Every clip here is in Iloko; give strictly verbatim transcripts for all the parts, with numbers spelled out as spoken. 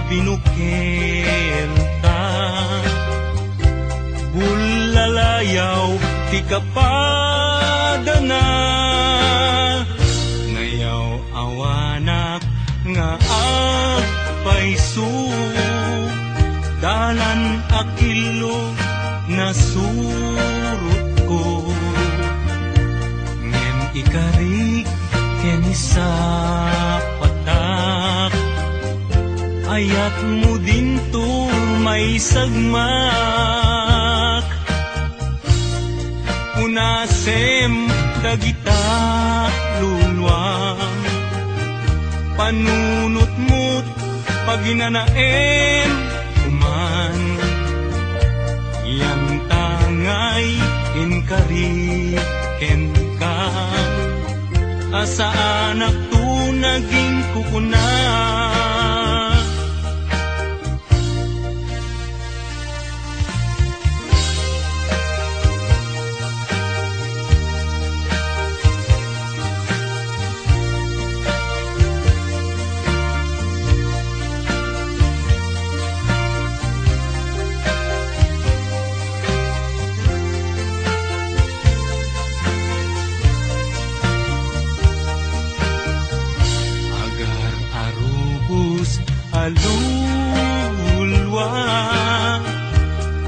binukelta. Bullalayaw ti kapadana. Nayaw-awanak nga agpayso. Dalan a killo nasurotko. Ngem ikarik ken isapatak, ayatmo dinto maisagmak. Punasem dagita luluam, panunotmo't paginanaem kuman. Yantangay inkari kenka, a saanakto naging kukuna. Agar a rubos a lulua,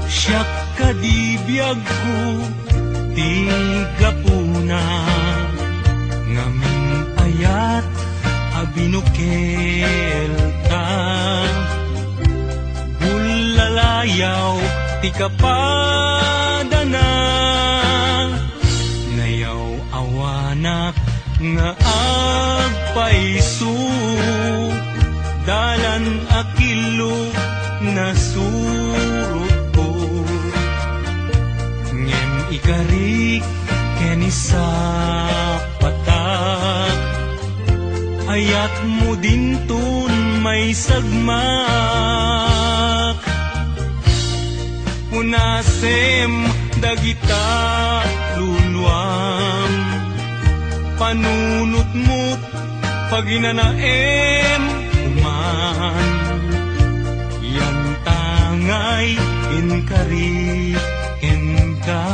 siak kadi biagko ti gapuna, ngamin ayat a binukelta. Bullalayaw ti kapadana, nayaw-awanak nga agpayso. Dalan a killo nasurotko, ngem ikarik ken isapatak, ayatmo dinton maisagmak. Punasem dagita luluam, panunotmo't paginanaem kuman. Yantangay inkari kenka,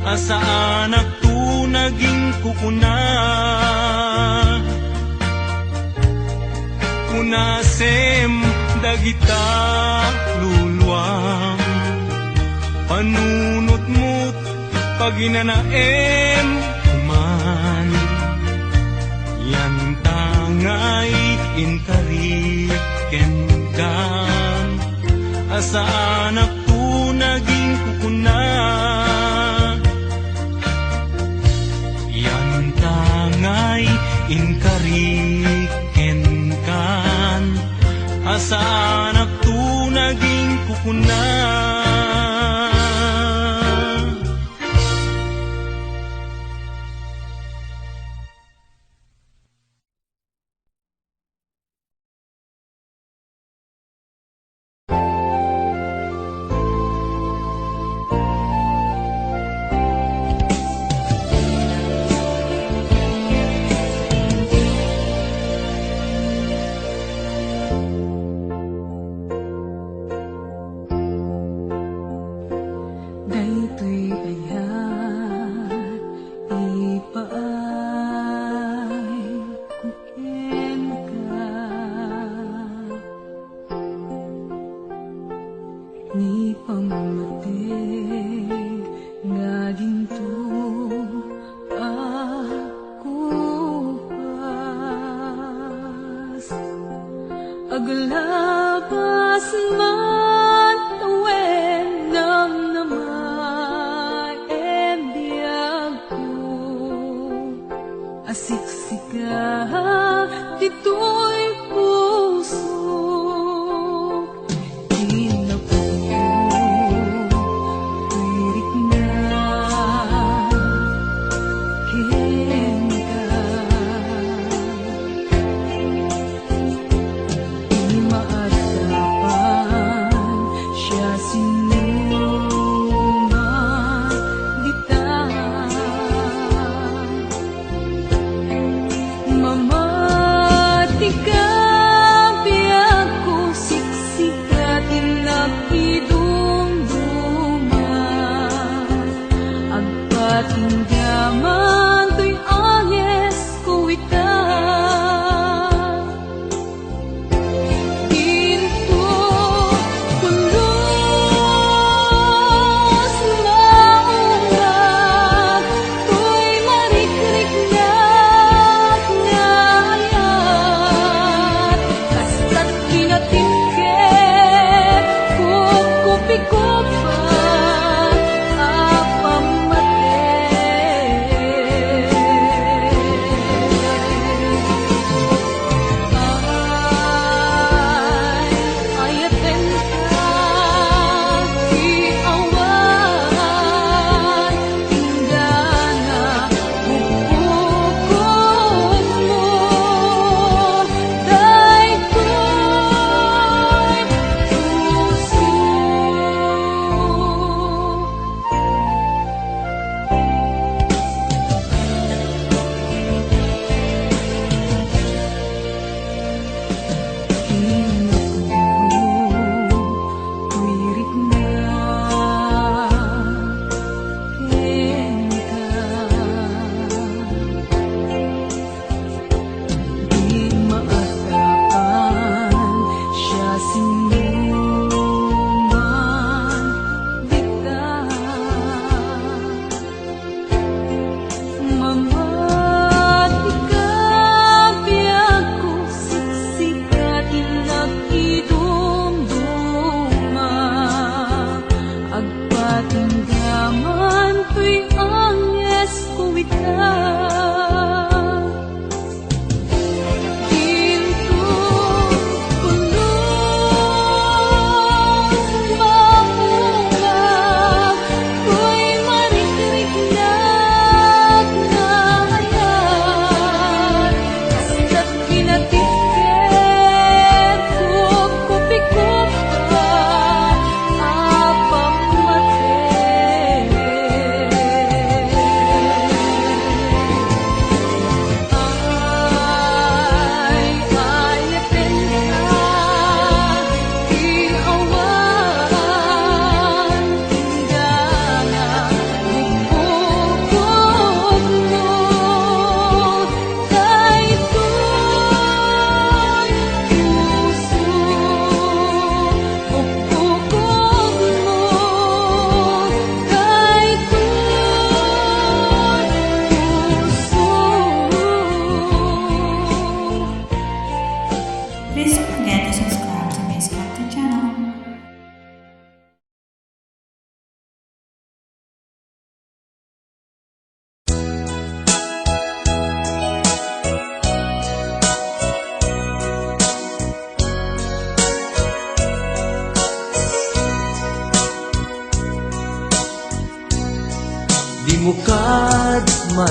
a saanakto naging kukuna. Punasem dagita luluam, panunotmo't paginanaem kuman. Yantangay inkari kenka, a saanakto naging kukuna. Yantangay inkari kenka, a saanakto naging kukuna. Daytoy ayat ipaay ko kenka. Ni pammateg nga dinto agkupas. Aglabas man tawen namnama em biagko. Asiksika ditoy puso. Tinapuko, tuyrikna kenka. Di maaddapan siasino man dita. Mamati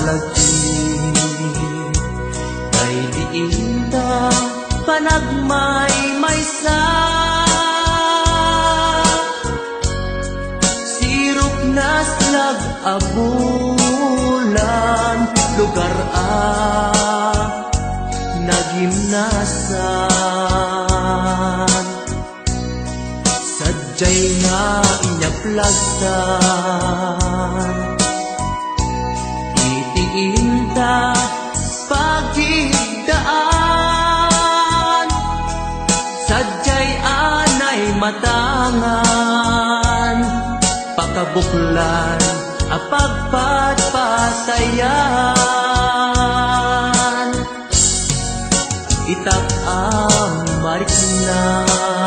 Lagi, daydi inta panagmaymaysa. Sirok naslag a bulan, lugar a nagimnasan. Sadiay nga inyaplastan iti inta pagidaan. Sadiay anay matangan, pakabuklan a pagpatpatayan. Itak a mariknan,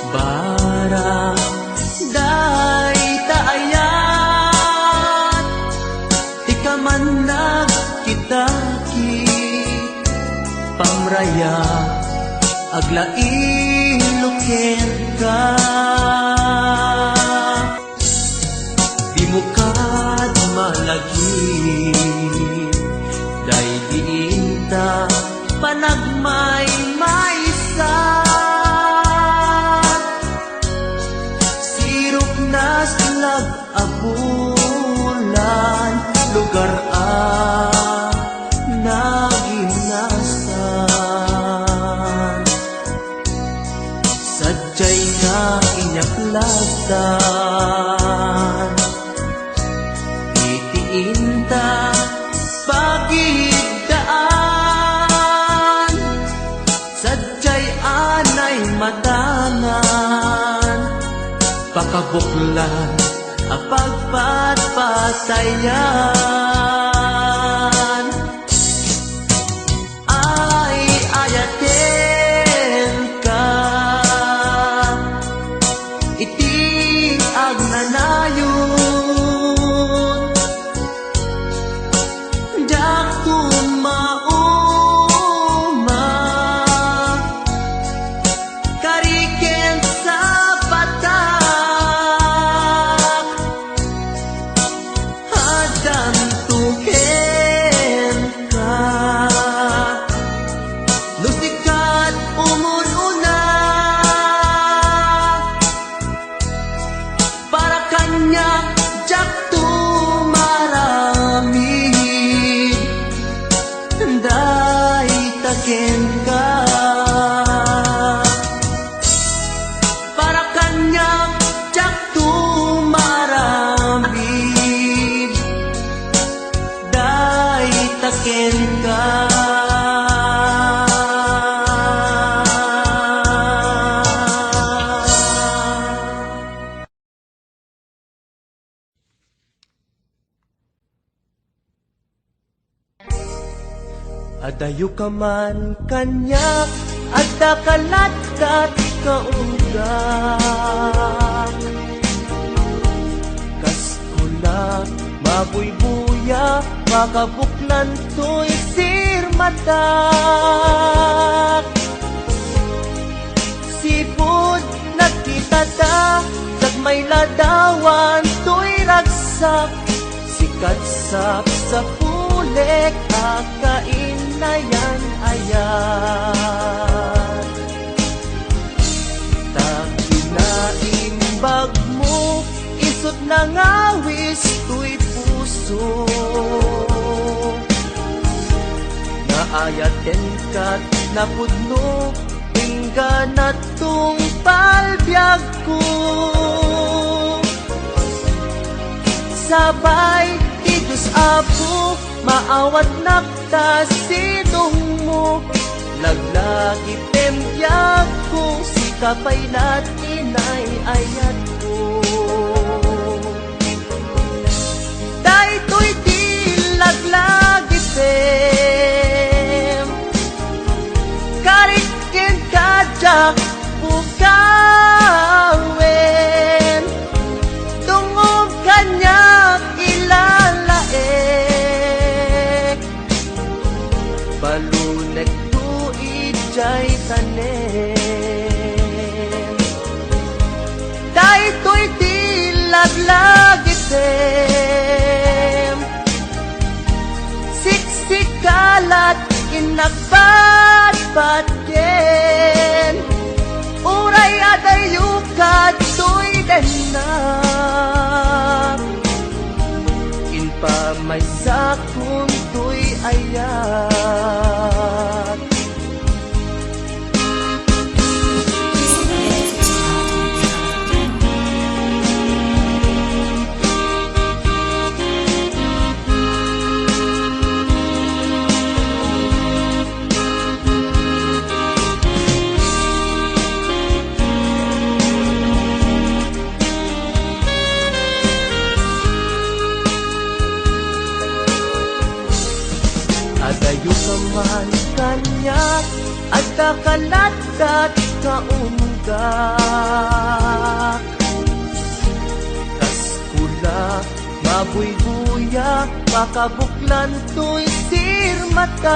para dayta ayat, ti kamannag kitakit, pamraya, aglailo kenka. Dimo kad malagip, daydi inta panagmaymaysa. Sirok naslag a bulan, lugar a nagimnasan. Sadiay nga inyaplastan iti inta pagidaan. Sadiay anay matangan, pakabuklan a pagpatpatayan. Ay, ayatenka iti agnanayon. Diak tumauma, kari ken sapatak, addanto kenka. No sika ti umuna-una, para kaniak, diak tumaramid, dayta kenka. Para kaniak, diak tumaramid, dayta kenka. Adayoka man kaniak, addaka latta ti kaungga. Kas kuna, mabuybuya, pakabuklan toy sirmatak. Sipud nagkitata, dagmay ladawan toy ragsak, sikat sapsapulek a kainayan-ayan. Ta kinaimbagmo, isut nangawis toy puso. Naayatenka ket napudno, inggana tungpal biagko. Sabay ti Dios Apo, maawatnak ta sidongmo. Laglagitem biagko, sika pay la ti inay-ayatko. Daytoy ti laglagitem, karik kenka diak pukawen, dungom kaniak ilalaek. Balonekto idiay tanem. Daytoy ti laglagitem. Lat innak patpatgen, uray adayo kadtoy dennak, impamaysakontoy ayat. Adayo ka man kaniak, adda ka lattan kaunggaak. Kas kula, mabuybuya, pakabuklan toy sirmatak.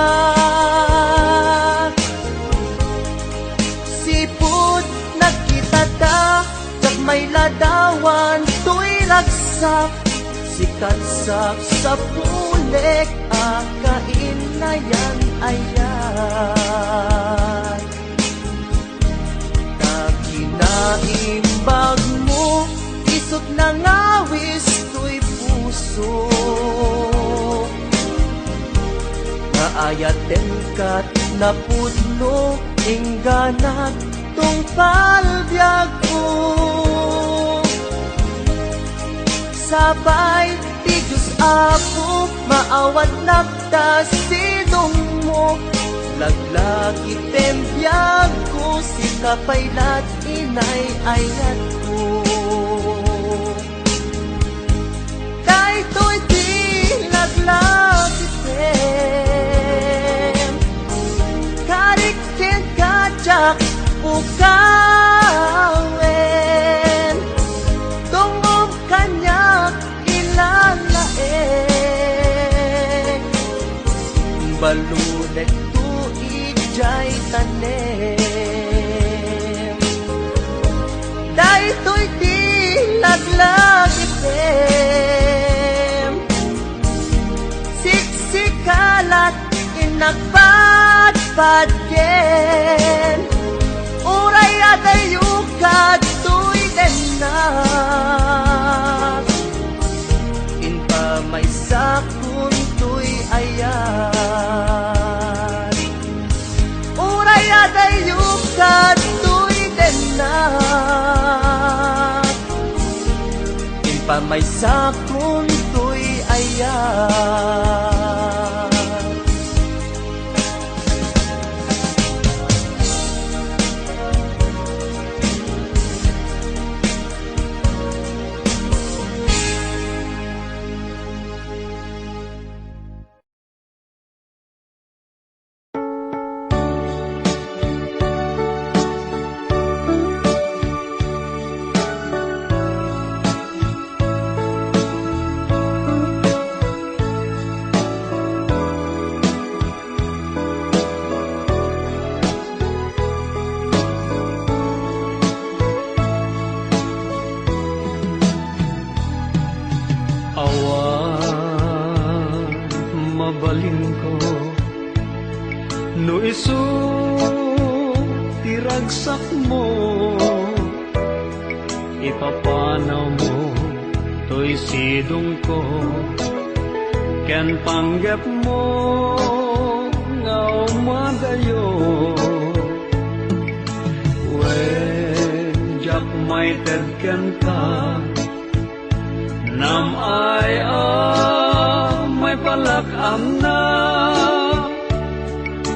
Sipud nagkitata, diak mailadawan toy ragsak, sikat sapsapulek a kainayan ayat. Ta kinaimbagmo, isut nangawis toy puso. Nga ayaten kat napudno, ingganak tungpal biagko. Sapay ti Dios Apo, maawatnak ta sidongmo. Laglagipem biagko, sika pay lat inay ayatko. Daytoy ti laglagipem, karik kenka diak pukawen. Tungom kaniak ilalaek, baludekto idiay tanem. Daytoy ti laglagipem, siksika lat innak patpatgen, uray adayo kadtoy dennak, impamaysakontoy ayat. Uray adayo kadtoy dennak, impamaysakontoy ayat. Awan mabalinko no isu ti ragsakmo, ipapanawmo toy sidongko ken panggepmo nga umadayo. Wen diak maited kenka, nam-ay a maipalak amna.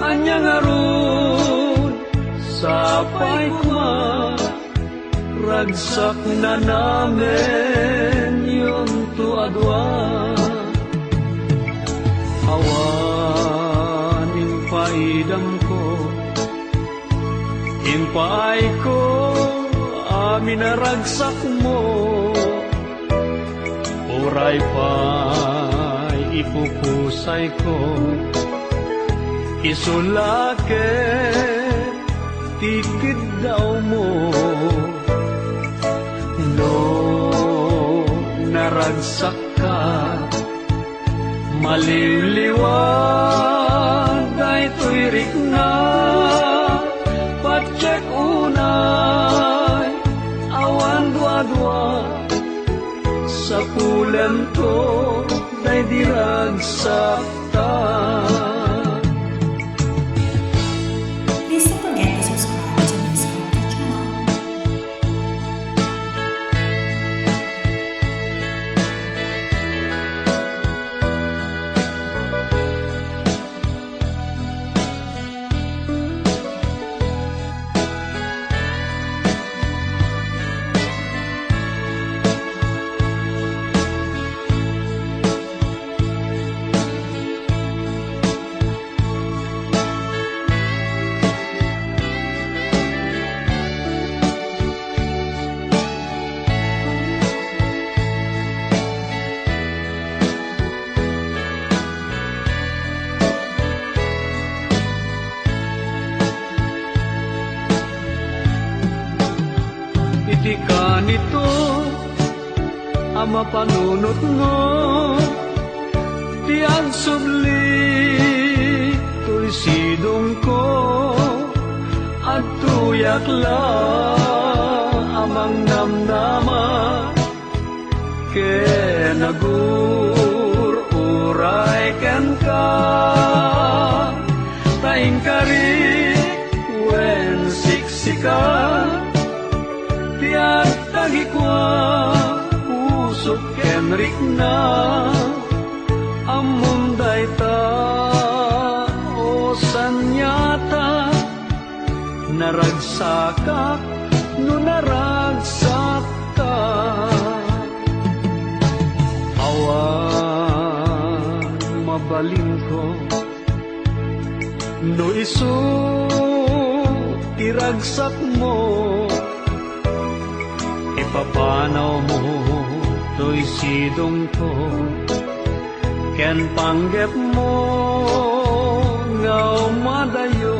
Ania ngarud, sapay koma, ragsak nanamen yonto a dua. Awan impaidamko, impaayko amin a ragsakmo. Uray pay ipupusayko, isu la ket ti kiddawmo. No naragsakka, maliwliwa Pulento, daydi ragsakta. Please don't forget to subscribe to this channel. Iti kanito a mapanunotno ti agsubli toy sidongko, adtoyak la a mangnamnama ken agur-uray kenka. Ta inkari wen siksika ti agtagikua, pusok ken rikna. Ammom dayta, o saniata, naragsakak no naragsakka. Awan mabalinko no isu ti ragsakmo. Ipapanawmo toy sidongko ken panggepmo nga umadayo.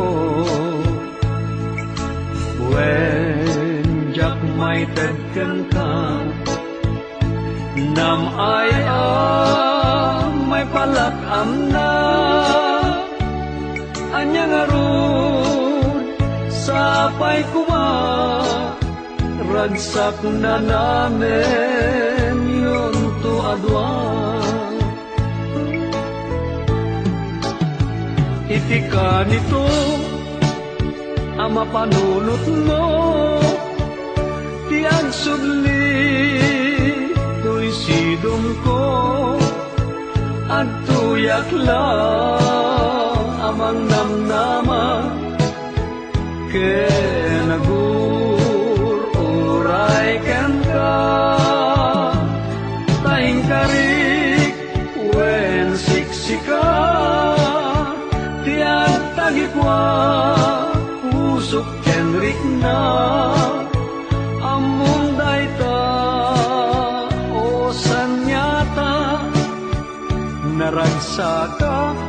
Wen, diak maited kenka, nam-ay a maipalak-amna. Ania ngarud, sapay koma, ragsaknanamen yonto a dua. Iti kanito a mapanunotmo ti agsubli toy sidongko, adtoyak la a mangnamnama ken agur-uray kenka. Ta inkarik wen siksika ti agtagikua, pusok ken rikna. Ammom dayta, o saniata, naragsakak